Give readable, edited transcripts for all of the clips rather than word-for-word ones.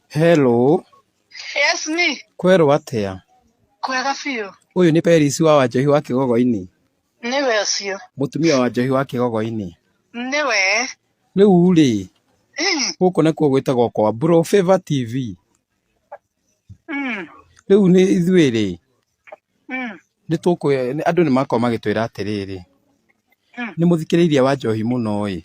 Hello, Yes, me. Kwerwo atĩa? Kwega biũ. Ũyũ nĩ Peris wa Wanjohi wa Kĩgogo-inĩ? Nĩwe ũcio. Mũtumia wa Wanjohi wa Kĩgogo-inĩ? Nĩwe. Rĩu rĩ, gũkũ nakuo gwĩtagwo kwa Bro Favor TV. Rĩu nĩ ithuĩ rĩ, nĩ tũkũ andũ nĩ makorwo magĩtwĩra atĩrĩrĩ, nĩ mũthikĩrĩirie Wanjohi mũno ĩ,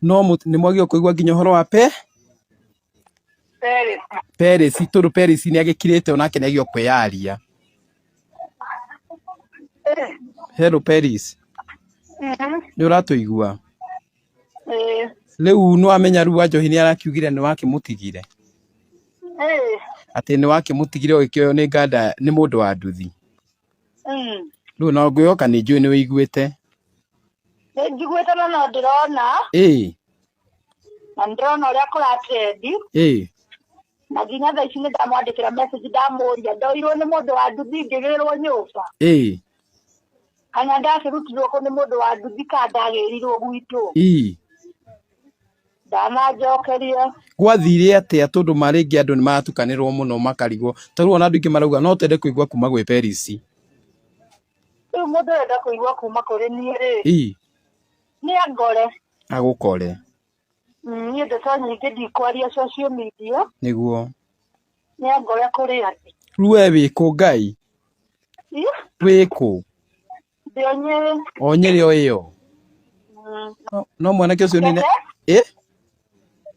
no nĩ mwagĩrĩirwo kũigua nginya ũhoro wa pe Peris. Peris tondũ Peris nĩ agĩkirĩte onake nĩ agĩrĩirwo kwĩyaria. Hello Peris, nĩ ũratũigua? Rĩu nĩ wamenya rĩu Wanjohi nĩ arakiugire nĩ wakĩmũtigire? Atĩ nĩ wakĩmũtigire ũgĩkĩoywo nĩ nganda nĩ mũndũ wa nduthi. Rĩu na ngwĩhoka nĩ njũĩ nĩ wĩiguĩte. Nĩ njiguĩte na no ndĩrona. Na nĩ ndĩrona ũrĩa kũra trend. Na nginya thaa ici nĩ ndamwandĩkĩra message ndamũria ndoirwo nĩ mũndũ wa nduthi ngĩgĩrwo nyũmba. Kana ndakĩrutirwo kũ nĩ mũndũ wa nduthi kana ndagĩrirwo gwitũ. Ndananjokeria. Gwathire atĩa tondũ ma rĩngĩ andũ nĩ maratukanĩrwo mũno makarigwo. Ta rĩu ona andũ aingĩ marauga no twende kũigua kuma gwĩ Peris. Rĩu mũndũ arenda kũigua kuma kũrĩ niĩ rĩ. Nĩ angore. Agũkore. Niĩ ndeto nyingĩ ndikwaria social media. Nĩguo. Nĩ angore kũrĩ andũ. Rĩu we wĩ kũ Ngai? Wĩ kũ? Ndĩ o Nyĩrĩ. O Nyĩrĩ o ĩyo? No mwanake ũcio nĩ ĩ?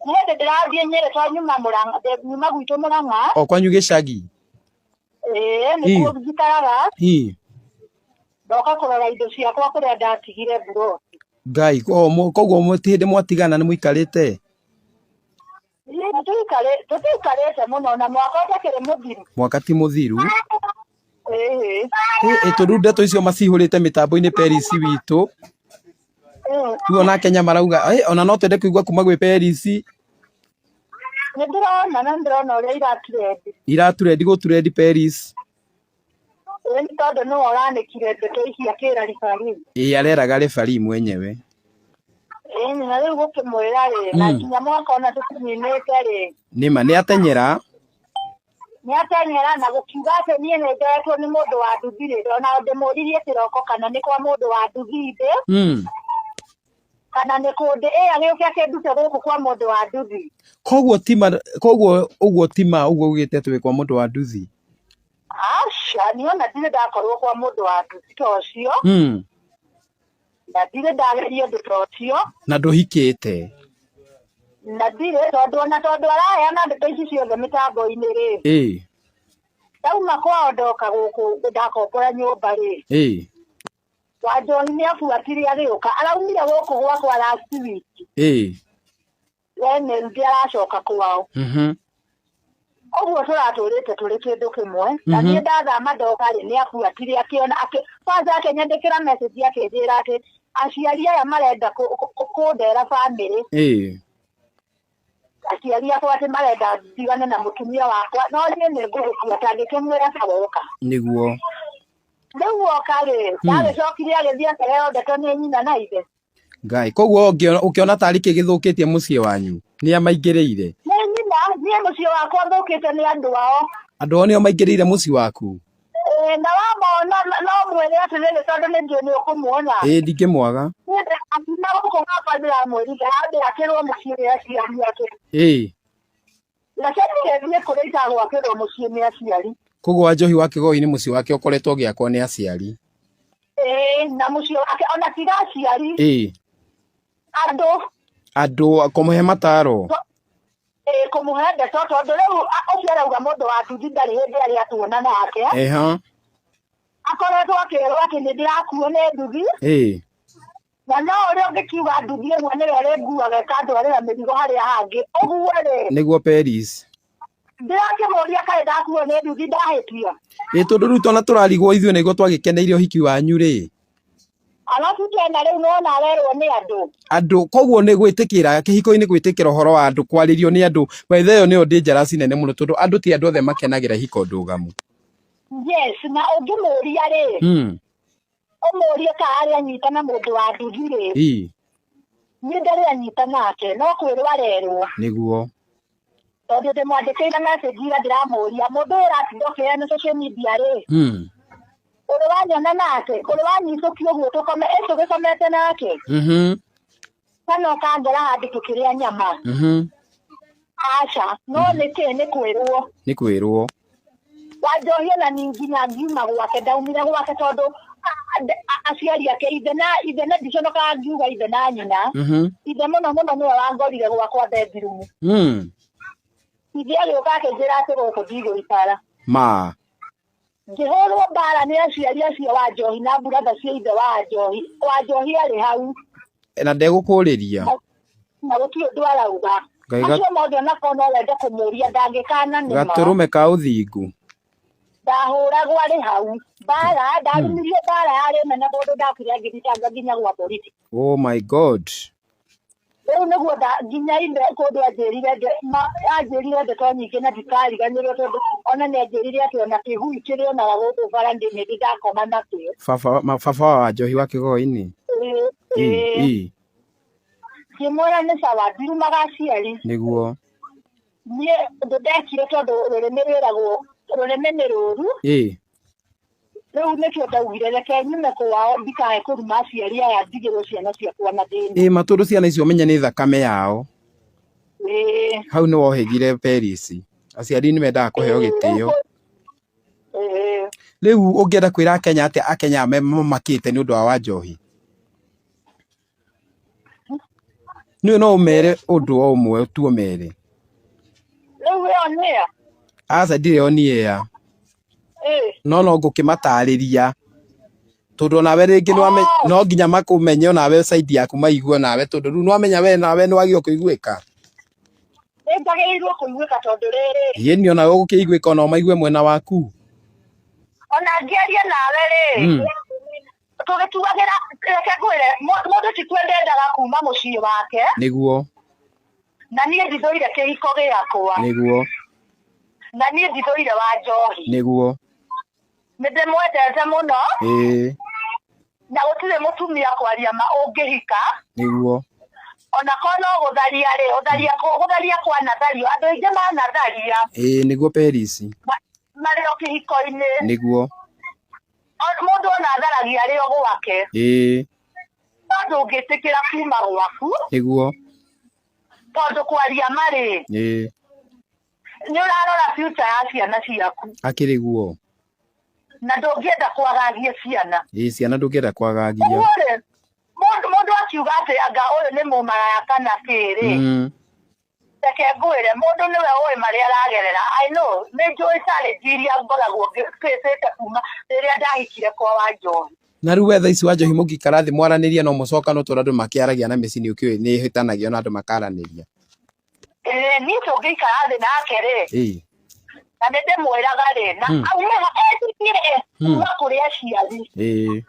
Nĩ hĩndĩ ndĩrathiĩ Nyĩrĩ tondũ nyuma Mũrang'a, nyuma gwitũ Mũrang'a. O kwanyu gĩcagi? Ĩĩ, nĩkuo njikaraga. Ndoka kũrora indo ciakwa kũrĩa ndatigire mburoti. Ngai, koguo ti hĩndĩ mwatigana nĩ mũikarĩte? Tũtiikarĩte mũno na mwaka ũtakĩrĩ mũthiru. Mwaka ti mũthiru. Ĩ tondũ ndeto icio macihũrĩte mĩtambo-inĩ Peris witũ. Rĩu ona Kenya marauga ona no twende kũigua kuma gwĩ Peris. Nĩ ndĩrona na ndĩrona ũrĩa iratrend. Iratrend gũtrend Peris. Ĩĩ nĩ tondũ nĩwe ũranĩkire ndeto ici akĩra referee. Ĩĩ areraga referee mwenyewe. Ĩĩ na rĩu gũkĩmwĩra rĩ, na nginya mwaka ona tũtininĩte rĩ. Nĩma nĩ atenyera. Nĩ atenyera na gũkiuga atĩ niĩ nĩ ndoetwo nĩ mũndũ wa nduthi rĩ, ona ndĩmũririe kĩroko kana nĩ kwa mũndũ wa nduthi ndĩ. Kana nĩ kũndĩ, ĩ agĩũke akĩndute gũkũ kwa mũndũ wa nduthi. Koguo tima, koguo ũguo tima ũguo ugĩte atĩ wĩ kwa mũndũ wa nduthi? Aca, niĩ ona ndirĩ ndakorwo kwa mũndũ wa nduthi ta ũcio. Na ndirĩ ndageria ũndũ ta ũcio. Na ndũhikĩte? Na ndirĩ, tondũ ona tondũ araheana ndeto ici ciothe mĩtambo-inĩ rĩ. Ndauma kwao ndoka gũkũ ndakombora nyũmba rĩ. Wanjohi nĩ abuatire agĩũka, araumire gũkũ gwakwa last week. We Wednesday aracoka kwao. Ũguo tũratũrĩte tũrĩ kĩndũ kĩmwe. Na niĩ ndathama ndoka rĩ, nĩ abuatire akĩona, kwanza akĩnyandĩkĩra message akĩnjĩra atĩ aciari aya marenda kũndera family. Aciari akwa atĩ marenda ndigane na mũtumia wakwa, no niĩ nĩ ngũgũbuata, ngĩkĩmwĩra ta woka. Nĩguo. Rĩu woka rĩ, ndagĩcokire agĩthiĩ akĩheo ndeto nĩ nyina na ithe. Ngai, koguo ũngĩona tarĩ kĩ gĩthũkĩtie mũciĩ wanyu, nĩ amaingĩrĩire? Nĩ nyina, niĩ mũciĩ wakwa thũkĩte nĩ andũ ao. Andũ ao nĩo maingĩrĩire mũciĩ waku? Ĩĩ, na wamona no mwĩre atĩrĩrĩ, tondũ nĩ njũĩ nĩ ũkũmuona. Ĩĩ, ndingĩmwaga. Niĩ ndĩrakiuma gũkũ gwakwa ndĩramwĩrire ambe akĩrwo mũciĩ nĩ aciari ake. Reke niĩ thiĩ kũrĩa itagwakĩrwo mũciĩ nĩ aciari. Koguo Wanjohi wa Kĩgogo-inĩ mũciĩ wake ũkoretwo ũgĩakwo nĩ aciari. Ĩĩ, na mũciĩ wake ona tiga aciari. Andũ. Andũ kũmũhe mataro. Ĩĩ, kũmũhe ndeto tondũ rĩu ũcio arauga mũndũ wa nduthi ndarĩ hĩndĩ arĩ atuona nake. Akoretwo akĩrwo atĩ nĩ ndĩrakuo nĩ nduthi. Na no ũrĩa ũngĩkiuga nduthi ĩmwe nĩyo ĩrĩnguaga ĩkandwarĩra mĩrigo harĩa hangĩ. Ũguo rĩ. Nĩguo Peris. Ndĩrakĩmũria kaĩ ndakuo nĩ nduthi ndahĩtia. Ĩĩ tondũ rĩu twana tũrarigwo ithuĩ nĩguo twagĩkeneire ũhiki wanyu rĩ. Arabu tena rĩu nĩwona arerwo nĩ andũ. Andũ koguo nĩ gwĩtĩkĩra kĩhiko-inĩ gwĩtĩkĩra ũhoro wa andũ kwarĩrio nĩ andũ. By the way ĩyo nĩyo dangerous nene mũno tondũ andũ ti andũ othe makenagĩra ihiko ndũgamu. Yes, na ũngĩmũria rĩ. Ũmũrie ka arĩ anyita na mũndũ wa nduthi rĩ. Niĩ ndarĩ anyita nake, no kwĩrwo arerwo. Nĩguo. Tondũ ndĩmwandĩkĩire message ira ndĩramũria mũndũ ũyũ ũratinda ũkĩheana social media rĩ, ũrĩ wanyona nake, ũrĩ wanyitũkia ũguo tũkome tũgĩkomete nake, kana ũkangora handũ tũkĩrĩa nyama. Aca, no nĩkĩ nĩ kwĩrwo. Nĩ kwĩrwo. Wanjohi ona ni nginya ngiuma gwake, ndaumire gwake tondũ aciari ake ithe na ithe na ndiconokaga ngiuga ithe na nyina. Ithe mũno mũno nĩwe wangorire gwakwa bedroom. Ithe agĩũka akĩnjĩra atĩ gũkũ ndigũikara. Ma. Ngĩhũrwo mbara nĩ aciari acio wa Njohi na mburatha cia ithe wa Njohi. Wa Njohi arĩ hau. Na ndegũkũrĩria. Na gũtirĩ ũndũ arauga. Acio mothe onakorwo no wende kũmũria ndangĩkana nĩma. Gatũrũme ka ũthingu. Ndahũragwo arĩ hau. Mbara, ndarumirio mbara yarĩ nene mũndũ ndakire angĩthitanga nginya gwa borithi. Oh my God. Rĩu nĩguo nginya ithe kũndũ anjĩrire anjĩrire ndeto nyingĩ na ndikariganĩrwo tondũ ona nĩ anjĩrire atĩ ona kĩhui kĩrĩonaga gũkũ bara nĩ ndakoma nakĩo. Baba wa Njohi wa Kĩgoi-inĩ. Ĩĩ. Ngĩmwĩra nĩ sawa, ndirumaga aciari. Nĩguo. Niĩ ũndũ ndekire tondũ rũrĩmĩ rwĩragwo rũrĩmĩ nĩ rũru. Rĩu nĩkĩo ndaugire reke nyume kwao ndikae kũruma aciari aya ndigĩrwo ciana ciakwa na thĩna. Ĩĩ ma tondũ ciana icio ũmenye nĩ thakame yao. Hau nĩ wohĩgire Peris. Aciari nĩ mendaga kũheo gĩtĩo. Rĩu ũngĩenda kwĩra Akenya atĩa Akenya aya mamakĩte nĩ ũndũ wa Wanjohi? Nĩ no ũmere ũndũ o ũmwe tu ũmere. Rĩu ĩyo nĩya? Aca ndirĩ on air. No no ngũkĩmatarĩria tondũ onawe rĩngĩ no nginya makũmenye onawe side yaku maigue onawe tondũ rĩu nĩwamenya we nawe nĩwagĩrĩirwo kũiguĩka. Nĩnjagĩrĩirwo kũiguĩka tondũ rĩrĩ. Ĩni onawe ũgũkĩiguĩka ona maigue mwena waku. Ona ngĩaria nawe rĩ, tũgĩtuagĩra reke ngwĩre mũndũ ti kwenda endaga kuma mũciĩ wake. Nĩguo. Na niĩ ndithũire kĩhiko gĩakwa. Nĩguo. Na niĩ ndithũire wa Njohi. Nĩguo. Nĩ ndĩmwendete mũno. Na gũtirĩ mũtumia kwaria ma ũngĩhika. Nĩguo. Ona korwo no gũtharia rĩ, gũtharia kwanathario, andũ aingĩ manatharia. Nĩguo Peris. Marĩ o kĩhiko-inĩ. Nĩguo. Mũndũ ona atharagia arĩ o gwake. No ndũngĩtĩkĩra kuma gwaku. Nĩguo. Tondũ kwaria marĩ. Nĩ ũrarora future ya ciana ciaku. Akĩrĩ guo. Na ndũngĩenda kwagagia ciana. Ciana ndũngĩenda kwagagia. Ũguo rĩ, mũndũ akiuga atĩ anga ũyũ nĩ mũmaraya kana kĩ rĩ. Reke ngwĩre mũndũ nĩwe ũĩ marĩa aragerera. I know, nĩ njũĩ challenge iria ngoragwo ngĩcĩte kuma rĩrĩa ndahikire kwa Wanjohi. Na rĩu we thaa ici Wanjohi mũngĩikara thĩ mwaranĩrie no mũcokane tondũ andũ makĩaragia na mĩciĩ nĩ ũkĩũĩ nĩ ĩhĩtanagio na andũ makaranĩria. Niĩ tũngĩikara thĩ nake rĩ. Na nĩ ndĩmwĩraga rĩ, na aume etĩkĩre kuma kũrĩ aciari.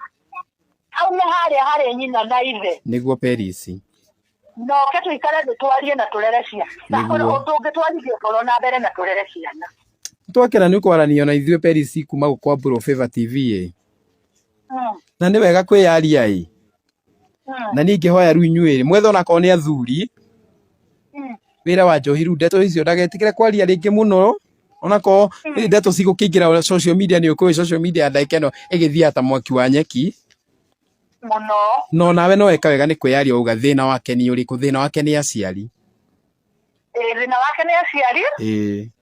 Aume harĩa harĩ nyina na ithe. Nĩguo Peris. No ke tũikare thĩ twarie na tũrere ciana. Tũngĩtwarithia ũhoro na mbere na tũrere ciana. Twakena nĩ kwaranio na ithuĩ Peris kuma kwa Bro Favor TV ĩ. Na nĩ wega kwĩyaria ĩ. Na niĩ ingĩhoya rĩu inyuĩ mwethe onakorwo nĩ athuri. Wĩra wa Njohi rĩu ndeto icio ndagetikĩre kwaria rĩngĩ mũno. Onakorwo ndeto cigũkĩingĩra social media nĩ ũkũĩ social media ndagĩka ĩno ĩgĩthiaga ta mwaki wa nyeki. Mũno. No nawe no weka wega nĩ kwĩyaria uga thĩna wake nĩ ũrĩkũ, thĩna wake nĩ aciari. Thĩna wake nĩ aciari.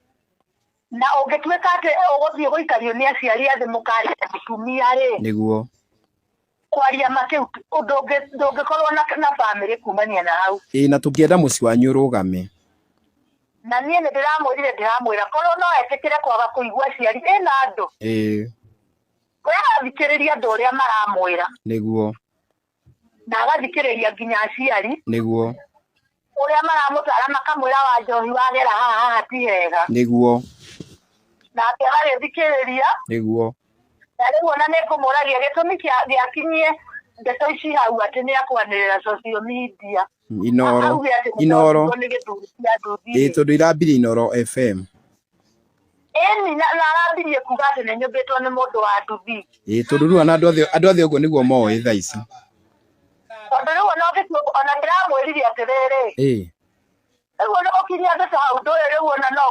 Na ũngĩtuĩka atĩ ũgũthiĩ gũikario nĩ aciari athĩ mũkaria mũtumia rĩ. Nĩguo. Kwaria makĩu ndũngĩkorwo na family kumania na hau. Na tũngĩenda mũciĩ wanyu ũrũgame. Na niĩ nĩ ndĩramwĩrire ndĩramwĩra korwo no etĩkĩre kwaga kũigua aciari ĩna andũ. We agathikĩrĩria andũ ũrĩa maramwĩra. Nĩguo. Na agathikĩrĩria nginya aciari. Nĩguo. Ũrĩa maramũtara makamwĩra wa Njohi wagera haha haha ti hega. Nĩguo. Nake agagĩthikĩrĩria. Nĩguo. Na rĩu ona nĩ ngũmũragia gĩtũmi gĩakinyie ndeto ici hau atĩ nĩ akwanĩrĩra social media. Inoro. Inoro. Tondũ irambirie Inoro FM. Ĩni na arambirie kuga atĩ nĩ nyũmbĩtwo nĩ mũndũ wa nduthi. Tondũ rĩu ona andũ othe ũguo nĩguo moĩ thaa ici. Tondũ rĩu ona ndĩramwĩrire atĩrĩrĩ. Rĩu ona ũkirie andũ ta ũndũ ũyũ rĩu ona no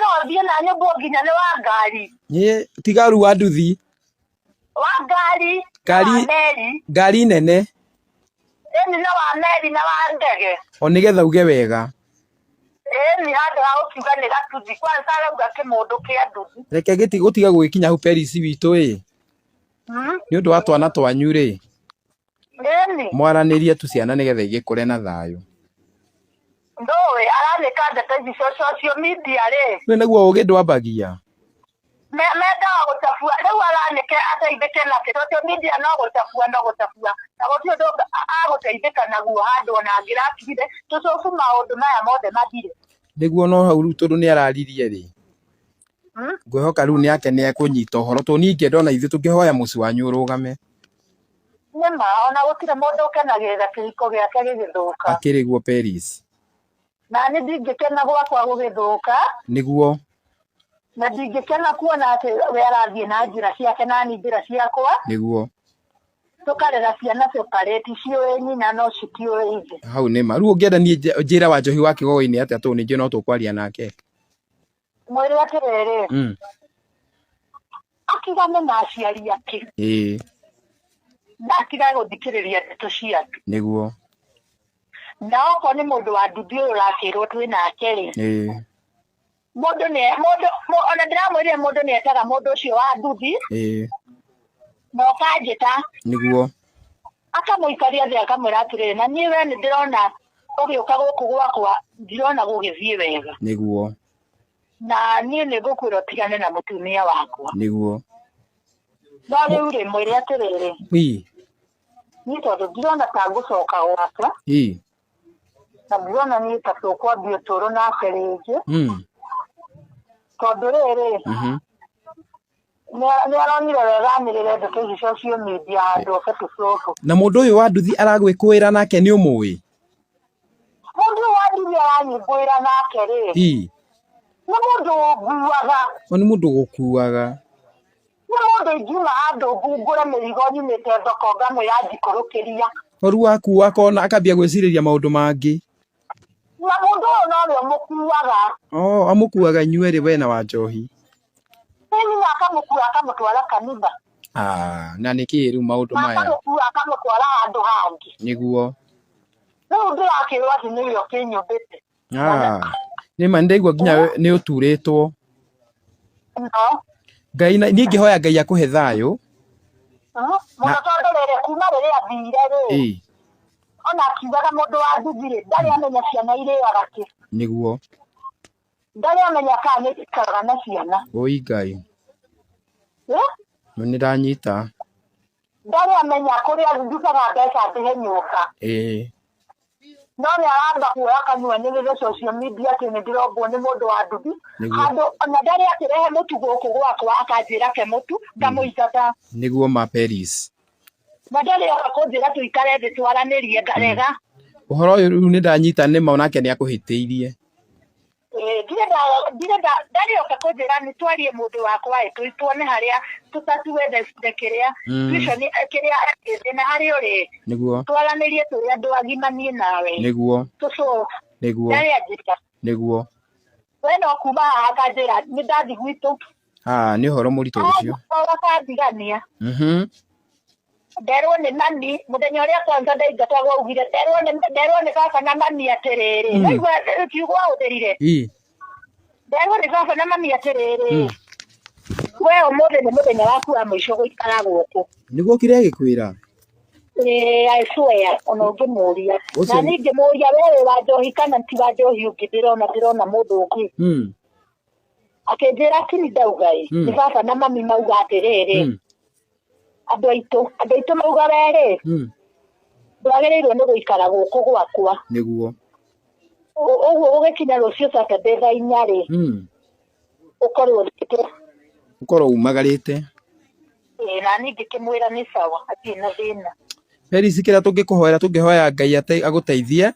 no thiĩ na nyũmbwo nginya nĩ wa ngari. Ĩ tiga rĩu wa nduthi. Wa ngari. Ngari. Wa meri. Ngari nene. Ĩni na wa meri na wa ndege. O nĩgetha uge wega. Ĩni handũ ha gũkiuga nĩ gatuthi kwanza arauga kĩmũndũ kĩa nduthi. Reke gĩti gũtiga gũgĩkinya hau Peris witũ ĩ. Nĩ ũndũ wa twana twanyu rĩ. Ĩni. Mwaranĩrie tu ciana nĩgetha igĩkũre na thayũ. Ndũĩ aranĩka ndeto ici cia social media rĩ. Nĩ naguo ũgĩ ndwambagia. Mendaga gũcabua rĩu aranĩke ateithĩke nakĩ social media no gũcabua no gũcabua na gũtirĩ ũndũ agũteithĩka naguo handũ ona angĩrakirire tũcobu maũndũ maya mothe mathire. Nĩguo no hau rĩu tondũ nĩ araririe rĩ. Ngwĩhoka rĩu nĩ ake nĩ ekũnyita ũhoro tondũ niĩ ingĩenda ona ithuĩ tũngĩhoya mũciĩ wanyu ũrũgame. Nĩma ona gũtirĩ mũndũ ũkenagĩrĩra kĩhiko gĩake gĩgĩthũka. Akĩrĩ guo Peris. Na niĩ ndingĩkena gwakwa gũgĩthũka. Nĩguo. Na ndingĩkena kuona atĩ we arathiĩ na njĩra ciake na niĩ njĩra ciakwa. Nĩguo. Tũkarera ciana separate ciũĩ nyina no citiũĩ ithe. Hau nĩma. Rĩu ũngĩenda niĩ njĩre wa Njohi wa Kĩgogo-inĩ atĩa tondũ ningĩ no tũkwaria nake. Mwĩre atĩrĩrĩ. Atigane na aciari ake. Ĩĩ. Na atigane gũthikĩrĩria ndeto cia andũ. Nĩguo. Na okorwo nĩ mũndũ wa nduthi ũyũ ũrakĩrwo twĩ nake rĩ. Ĩĩ. Mũndũ nĩ mũndũ ona ndĩramwĩrire mũndũ nĩ etaga mũndũ ũcio wa nduthi. Ĩĩ. Na ũkanjĩta. Nĩguo. Akamũikaria thĩ akamwĩra atĩrĩrĩ na niĩ we nĩ ndĩrona ũgĩũka gũkũ gwakwa ndirona gũgĩthiĩ wega. Nĩguo. Na niĩ nĩ ngũkwĩra ũtigane na mũtumia wakwa. Nĩguo. No rĩu rĩ mwĩre atĩrĩrĩ. Ĩĩ. Niĩ tondũ ndirona ta ngũcoka gwake. Ĩĩ. Na ndirona niĩ ta tũkwambia ũtũũro nake rĩngĩ. Tondũ rĩrĩ. Nĩ aronire wega anĩrĩre ndeto ici social media handũ oke tũcoke. Na mũndũ ũyũ wa nduthi aragwĩkũĩra nake nĩ ũmũĩ? Mũndũ ũyũ wa nduthi aranyĩkũĩra nake rĩ. Ĩĩ. Nĩ mũndũ ũnguaga. O nĩ mũndũ ũgũkuaga. Nĩ mũndũ ingiuma handũ ngungũre mĩrigo nyumĩte thoko ngamwĩra njikũrũkĩria. Rĩu wakua akona akambia gwĩcirĩria maũndũ mangĩ. Na mũndũ ũyũ nowe ũmũkuaga. Oh, amũkuaga inyuerĩ we na wa Njohi. Ĩni na akamũkua akamũtwara kanitha. Ah, na nĩkĩ rĩu maũndũ maya? Akamũkua akamũtwara handũ hangĩ. Nĩguo. Rĩu ndĩrakĩrwo atĩ nĩwe ũkĩnyũmbĩte. Ah, nĩma nĩndaigua nginya nĩ ũturĩtwo. No. Ngai niĩ ingĩhoya Ngai akũhe thayũ. Mũno tondũ rĩrĩ kuma rĩrĩa athire rĩ. Ĩĩ. Ona akiugaga mũndũ wa nduthi rĩ ndarĩ amenya ciana irĩaga kĩ. Nĩguo. Ndarĩ amenya kana nĩ ikaraga na ciana. Ũi Ngai. Nĩ ndanyita. Ndarĩ amenya kũrĩa ndutaga mbeca ndĩhe nyũmba. Ĩĩ. No nĩ aramba kuoya kanua nĩrĩre social media atĩ nĩ ndĩrombwo nĩ mũndũ wa nduthi. Handũ ona ndarĩ akĩrehe mũtu gũkũ gwakwa akanjĩra ke mũtu ngamũingata. Nĩguo ma Peris. Na ndarĩ oka kũnjĩra tũikare thĩ twaranĩrie ngarega. Ũhoro ũyũ rĩu nĩ ndanyita nĩma onake nĩ akũhĩtĩirie. Ndarĩ oka kũnjĩra nĩ twarie mũndũ wakwa ĩ tuone harĩa tũtatue the kĩrĩa tuition kĩrĩa thĩna harĩa ũrĩ. Nĩguo. Twaranĩrie tũrĩ andũ agima niĩ nawe. Nĩguo. Tũcũ. Nĩguo. Ndarĩ anjĩra. Nĩguo. We no kuma haha akanjĩra nĩ ndathiĩ gwitũ. Ah, nĩ ũhoro mũritũ ũcio. Akandigania. Nderwo nĩ mami mũthenya ũrĩa kwanza ndaingatagwo augire nderwo nĩ baba na mami atĩrĩrĩ. Waigua kiugo ahũthĩrire. Nderwo nĩ baba na mami atĩrĩrĩ. We ũmũthĩ nĩ mũthenya waku wa mũico gũikara gũkũ. Nĩguo kĩrĩa gĩkwĩra? Ĩĩ, I swear ona ũngĩmũria. Na niĩ ngĩmũria we wĩ wa njohi kana ti wa njohi ũngĩ ndĩrona mũndũ ũngĩ. Akĩnjĩra tini ndauga ĩ. Nĩ baba na mami mauga atĩrĩrĩ. Andũ aitũ mauga we rĩ. Ndwagĩrĩirwo nĩ gũikara gũkũ gwakwa. Nĩguo. Ũguo gũgĩkinya rũciũ Saturday thaa inya rĩ. Ũkorwo ũthiĩte. Ũkorwo umagarĩte. Ĩĩ, na niĩ ngĩkĩmwĩra nĩ sawa, hatirĩ na thĩna. Peris kĩrĩa tũngĩkũhoera tũngĩhoya Ngai agũteithie.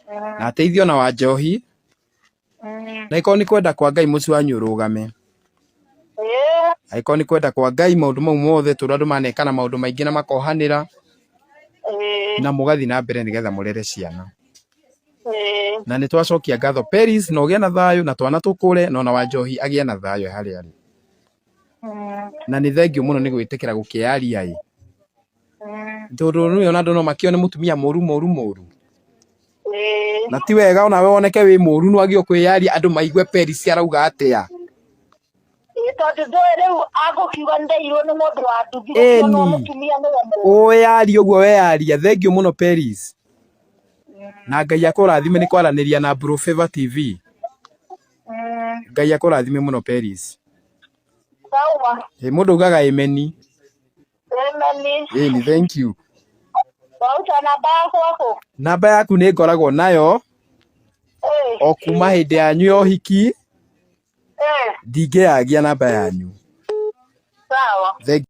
Na ateithie ona wa Njohi. Na ĩkorwo nĩ kwenda kwa Ngai mũciĩ wanyu ũrũgame. Angĩkorwo nĩ kwenda kwa Ngai maũndũ mau mothe tondũ andũ manekana maũndũ maingĩ na makohanĩra. Na mũgathiĩ na mbere nĩgetha mũrere ciana. Na nĩ twacokia ngatho Peris, na ũgĩe na thayũ na twana tũkũre, na ona Wanjohi agĩe na thayũ harĩa arĩ. Na nĩ thengiũ mũno nĩ gwĩtĩkĩra gũkĩaria ĩ. Tondũ nĩwe ona andũ no makĩone mũtumia mũru mũru mũru. Na ti wega onawe woneke wĩ mũru, nĩ wagĩrĩirwo kwĩyaria andũ maigue Peris arauga atĩa. Tondũ ndũĩ rĩu agũkiuga ndeirwo nĩ mũndũ wa nduthi gũkĩonwo mũtumia nĩwe mũru. Ũyarie ũguo weyaria, thengiũ mũno Peris. Na Ngai akũrathime nĩ kwaranĩria na Bro Favor TV. Ngai akũrathime mũno Peris. Sawa. Ĩ mũndũ augaga ĩmeni. Ĩmeni. Ĩni, thank you. Waruta namba yakwa kũ? Namba yaku nĩ ngoragwo nayo o kuma hĩndĩ yanyu ya ũhiki, ndingĩyagia namba yanyu. Sawa. Thank